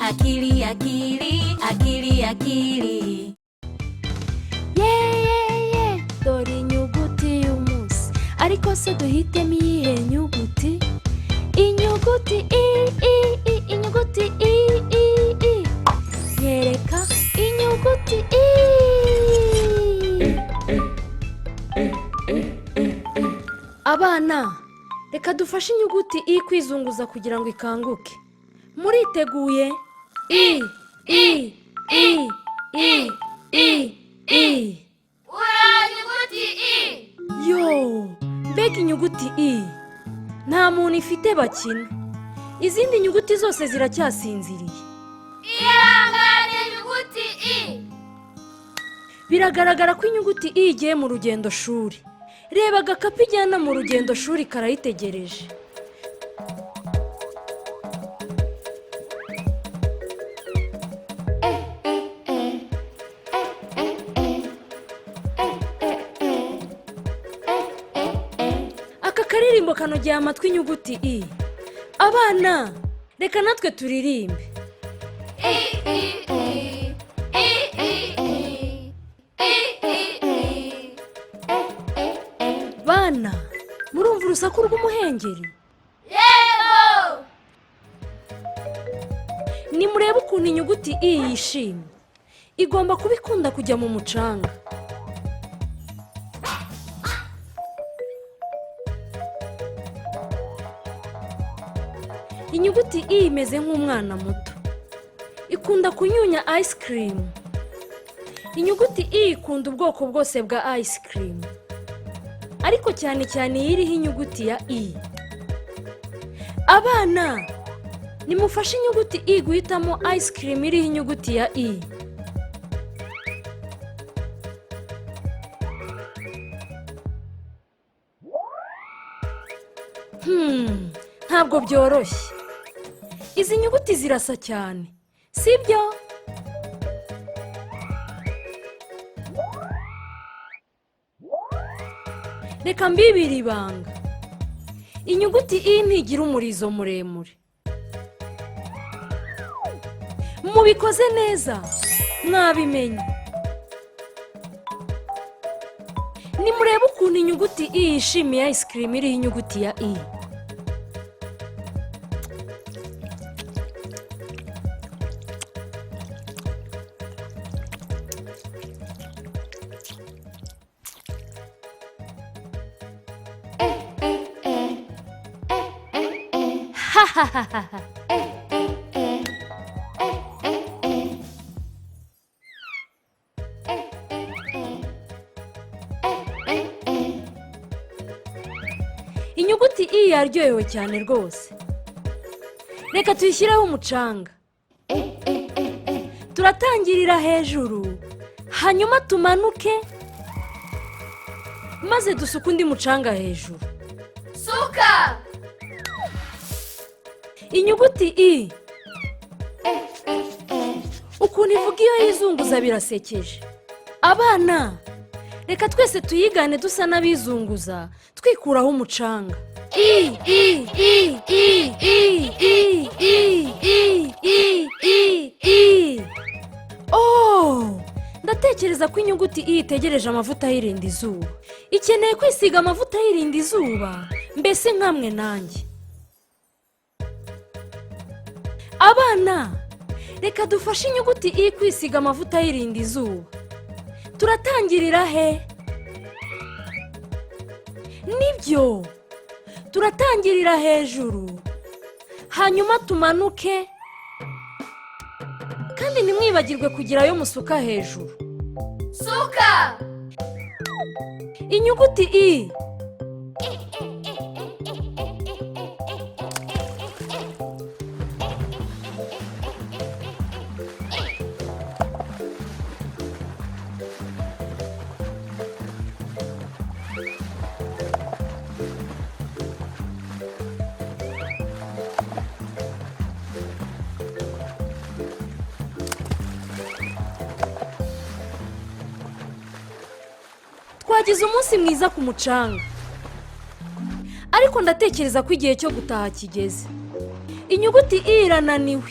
Akili, akili, akili, akili. Ye ye ye, dore inyuguti y'umunsi. Ariko se duhitemo iyihe nyuguti? Inyuguti i i i, inyuguti i i i. Nyereka inyuguti i. Abana, reka dufashe inyuguti i kwizunguza kugira ngo ikanguke. Muriteguye? I i i i i i. Ura nyuguti i. Yo, mbega inyuguti i! Nta muntu ifite bakina. Izindi nyuguti zose ziracyasinziriye. Ihangane nyuguti i. Biragaragara ko inyuguti i igiye mu rugendo shuri. Reba agakapu ijyana mu rugendo shuri karayitegereje. Aka karirimbo kanogeye amatwi inyuguti i. Abana, reka natwe turirimbe. I i i i i i i i i. Bana, murumva urusaku rw'umuhengeri? Yego. Nimurebe ukuntu inyuguti i yishimye. Igomba kuba ikunda kujya mu mucanga. Inyuguti i imeze nk'umwana muto. Ikunda kunyunya ice cream. Inyuguti i ikunda ubwoko bwose bwa ice cream, ariko cyane cyane iyo iriho inyuguti ya i. Abana, nimufashe inyuguti i guhitamo ice cream iriho inyuguti ya i. Ntabwo byoroshye. Izi nyuguti zirasa cyane, sibyo? Reka mbibire ibanga. Inyuguti i ntigira umurizo muremure. Mubikoze neza, mwabimenye. Nimurebe ukuntu inyuguti i yishimiye ice cream iriho inyuguti ya i. Inyuguti i yaryohewe cyane rwose. Reka tuyishyireho umucanga. Turatangirira hejuru, hanyuma tumanuke, maze dusuke undi mucanga hejuru. Suka. Inyuguti i ukuntu ivuga iyo yizunguza birasekeje. Abana, reka twese tuyigane dusa n'abizunguza twikuraho umucanga. I i i i i i i i i i i. Oh, ndatekereza ko inyuguti i itegereje amavuta yirinda izuba. Ikeneye kwisiga amavuta yirinda izuba, mbese nkamwe nanjye. Abana, reka dufashe inyuguti i kwisiga amavuta yirinda izuba. Turatangirira he? Nibyo, turatangirira hejuru, hanyuma tumanuke, kandi ntimwibagirwe kugira ayo musuka hejuru. Suka. Inyuguti i. Twagize umunsi mwiza ku mucanga, ariko ndatekereza ko igihe cyo gutaha kigeze. Inyuguti i irananiwe.